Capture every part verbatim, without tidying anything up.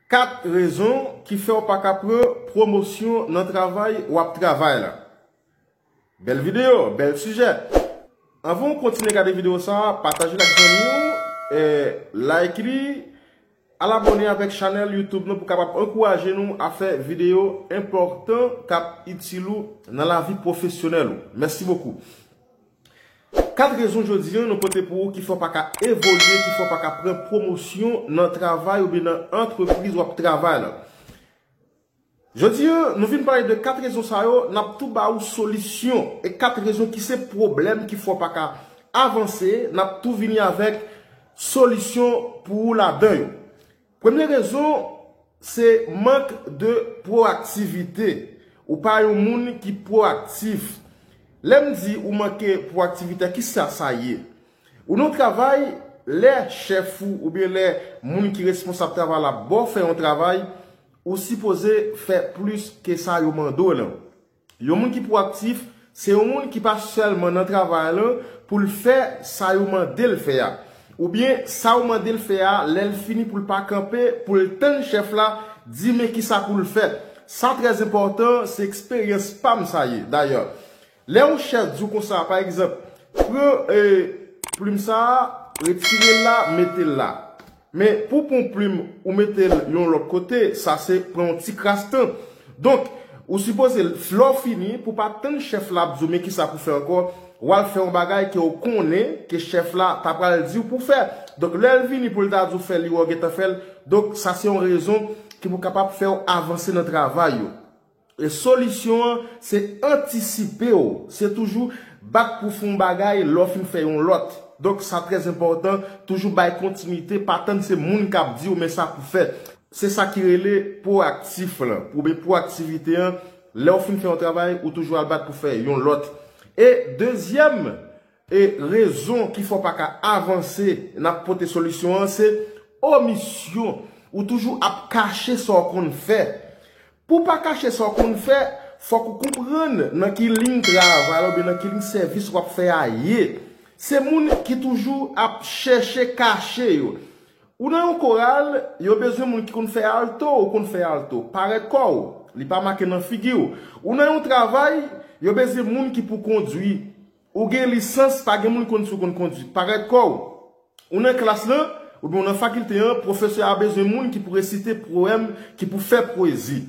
Kat rezon ki fè w pa ka pran pwomosyon nan travay w ap travay la. Bèl videyo, bèl sijè. Anvan w kontinye gade videyo sa a, pataje l ak zanmi w, eh, like li, al abòne avèk chanèl YouTube nou pou kapab ankouraje nou a fè videyo enpòtan k ap itil ou nan lavi pwofesyonèl ou. Mèsi bokou. Kat rezon jodi a nou pote pou ou ki fè w pa ka evolye, ki fè w pa ka pran pwomosyon nan travay oubyen nan antrepriz w ap travay la. Jodi a, nou vin pale de kat rezon sa yo, n ap tou ba ou solisyon. E kat rezon ki se pwoblèm ki fè w pa ka avanse, n ap tou vini avèk solisyon pou ou ladan yo. Premye rezon, se mank de pwoaktivite. Ou pa yon moun ki pwoaktif. Lè m di ou manke pwoaktivite, kisa sa ye? Ou nan yon travay, lè chèf ou oubyen lè moun ki responsab travay la ba w fè yon travay, ou sipoze fè plis ke sa yo mande w lan. Yon moun ki pwoaktif, se yon moun ki pa sèlman nan travay lan pou l fè sa yo mande l fè a. Oubyen sa yo mande l fè a, lè l fini pou l pa kanpe, pou l tann chèf la di men kisa pou l fè. Sa trè enpòtan, se eksperyans pa m sa ye, dayè. Lè yon chèf di w konsa, pa egzanp, pran, eh, plim sa a, retire l la, mete l la. Men, pou w pran yon plim, ou mete l yon lòt kote, sa se pran yon ti kras tan. Donk, ou sipoze, lè w fini, pou w pa tann chèf la ap di w men kisa pou fè ankò, w al fè yon bagay ke w konnen ke chèf la ta pral di w pou w fè. Donk, lè l vini pou l ta di w fè l, li wè w gentan fè l. Donk, sa se yon rezon ki pou kapab fè w avanse nan travay yo. E solisyon an, se antisipe w. Se toujou bat pou fè yon bagay, lè w fin fè yon lòt. Donk, sa trè enpòtan, toujou bay kontinite, pa tann se moun k ap di w men sa pou fè. Se sa ki rele pwoaktif lan, oubyen pwoaktivite an. Lè w fin fè yon travay, ou toujou al bat pou fè yon lòt. E dezyèm, e rezon ki fè w pa ka avanse, n ap pote solisyon an, se omisyon. Ou toujou ap kache sa w konn fè. Pou w pa kache sa w konn fè, fòk ou konprann nan ki liy travay la oubyen nan ki liy sèvis w ap fè a ye. Se moun ki toujou ap chèche kache yo. Ou nan yon koral, yo bezwen moun ki konn fè alto, ou konn fè alto. Parèt kò w, li pa make nan figi w. Ou nan yon travay, yo bezwen moun ki pou kondui. Ou gen lisans, pa gen moun konn si w konn kondui. Parèt kò w. Ou nan klas lan, oubyen ou nan fakilte an, pwofesè a bezwen moun ki pou resite powèm, ki pou fè pwezi.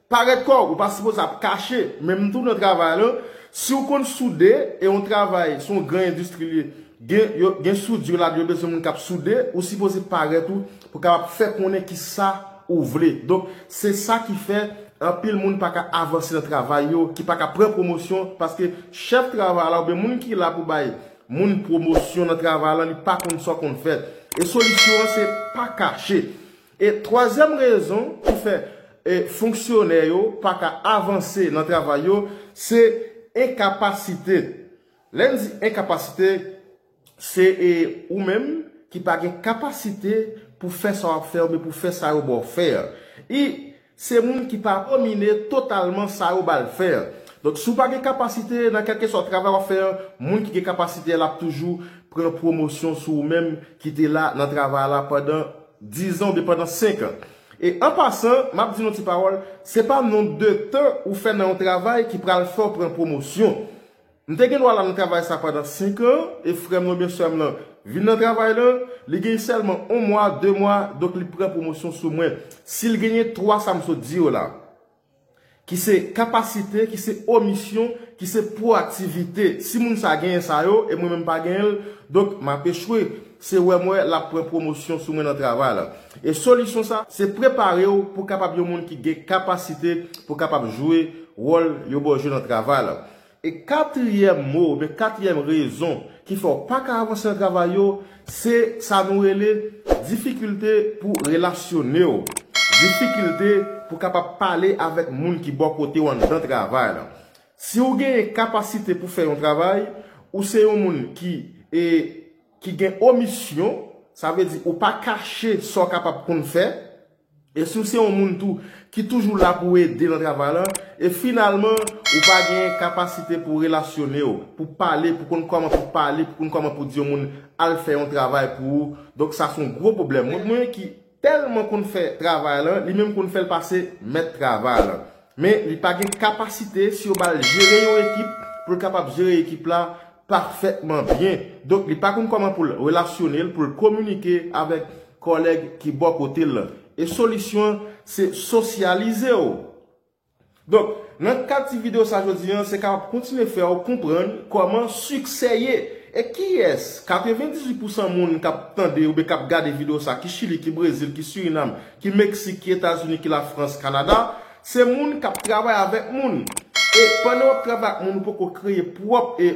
Parèt kò w, ou pa sipoze ap kache, menm tou nan travay lan, si w konn soude, e yon travay, se yon gran endistri li ye, gen, yo, gen soudi yo ladan, yo bezwen moun k ap soude, ou sipoze parèt ou pou kapab fè konnen kisa ou vle. Donk, se sa ki fè anpil moun pa ka avanse nan travay yo, ki pa ka pran pwomosyon, paske chèf travay la, oubyen moun ki la pou bay moun pwomosyon nan travay lan, li pa konn sa w konn fè. E solisyon an, se pa kache. E twazyèm rezon ki fè, e, fonksyonè yo pa ka avanse nan travay yo, se enkapasite. Lè n di enkapasite, se, e, ou menm ki pa gen kapasite pou fè sa w ap fè oubyen pou fè sa yo ba w fè a. E se moun ki pa domine totalman sa yo ba l fè a. Donk, si w pa gen kapasite nan kèlkeswa travay w ap fè an, moun ki gen kapasite a, l ap toujou pran pwomosyon sou ou menm ki te la nan travay la pandan dizan oubyen pandan senk an. E an pasan, m ap di nou ti pawòl, se pa nonb de tan ou fè nan yon travay ki pral fè w pran pwomosyon. M te gen dwa la nan travay sa pandan senk an, e frè m nan oubyen sè m nan vin nan travay lan, li gen sèlman yon mwa, de mwa, donk li pran pwomosyon sou mwen. Si l genyen twa sa m sot di yo la, ki se kapasite, ki se omisyon, ki se pwoaktivite. Si moun sa genyen sa yo, e mwen menm pa genyen l, donk m ap echwe. Se wè m wè l ap pran pwomosyon sou mwen nan travay la. E solisyon sa, se prepare w pou kapab yon moun ki gen kapasite pou kapab jwe wòl yo ba w jwe nan travay la. E katriyèm mo, oubyen katriyèm rezon ki fè w pa ka avanse nan travay yo, se sa nou rele difikilte pou relasyone w, difikilte pou kapab pale avèk moun ki bò kote w anndan travay la. Si w gen kapasite pou fè yon travay, ou se yon moun ki, e, ki gen omisyon, sa vle di ou pa kache sa w kapab konn fè, e si w se yon moun tou ki toujou la pou ede nan travay lan, e finalman, ou pa gen kapasite pou relasyone w, pou pale, pou konn kòman pou pale, pou konn kòman pou di yon moun al fè yon travay pou ou, donk sa se yon gwo pwoblèm. Mwen, mwen ki tèlman konn fè travay lan, li menm konn fè l pase mèt travay lan. Men li pa gen kapasite, si yo ba l jere yon ekip, pou l kapab jere ekip la pafètman byen. Donk, li pa konn kòman pou l relasyone l, pou l kominike avèk kòlèg ki bò kote l lan. E solisyon an, se sosyalize w. Donk, nan kad ti videyo sa jodi an, se kapab kontinye fè w konprann kòman siksè ye. E kiyès? Katrevendizuit pousan moun k ap tande oubyen k ap gade videyo sa, ki Chili, ki Brezil, ki Sirinam, ki Meksik, ki Etazini, ki Lafrans, Kanada, se moun k ap travay avèk moun. E pandan w ap travay ak moun, ou poko kreye pwòp e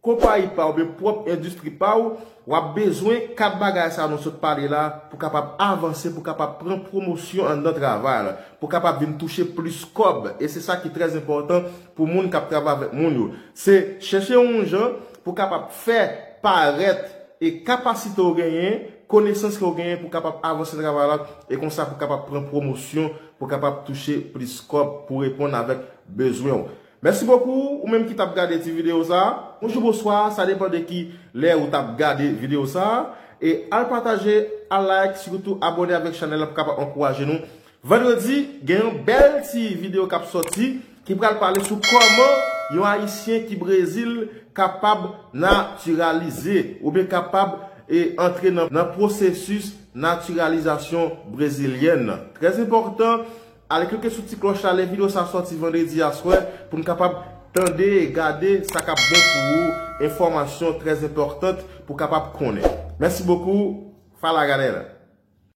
konpayi pa w oubyen pwòp endistri pa w, w ap bezwen kat bagay sa nou sot pale la pou kapab avanse, pou kapab pran pwomosyon anndan travay la, pou kapab vin touche plis kòb. E se sa ki trè enpòtan pou moun k ap travay avèk moun yo. Se chèche yon jan pou kapab fè parèt e kapasite w genyen, konesans ke w genyen pou kapab avanse travay la, e konsa pou kapab pran pwomosyon, pou kapab touche plis kòb pou reponn avèk bezwen w. Mèsi bokou, ou menm ki t ap gade ti videyo sa. Bonjou, bonswa, sa depann de ki lè ou t ap gade videyo sa. E al pataje, al like, sitou abòne avèk chanèl la pou kapab ankouraje nou. Vandredi, gen yon bèl ti videyo k ap sòti ki pral pale sou kòman yon Ayisyen ki Brezil kapab natiralize oubyen kapab e antre nan, nan pwosesis natiralizasyon brezilyèn nan. Trè enpòtan, ale klike sou ti klòch la lè videyo sa sòti vandredi aswè pou n kapab tande e gade sa k ap bon pou ou, enfòmasyon trè enpòtan pou kapab konnen. Mèsi bokou, fala galera.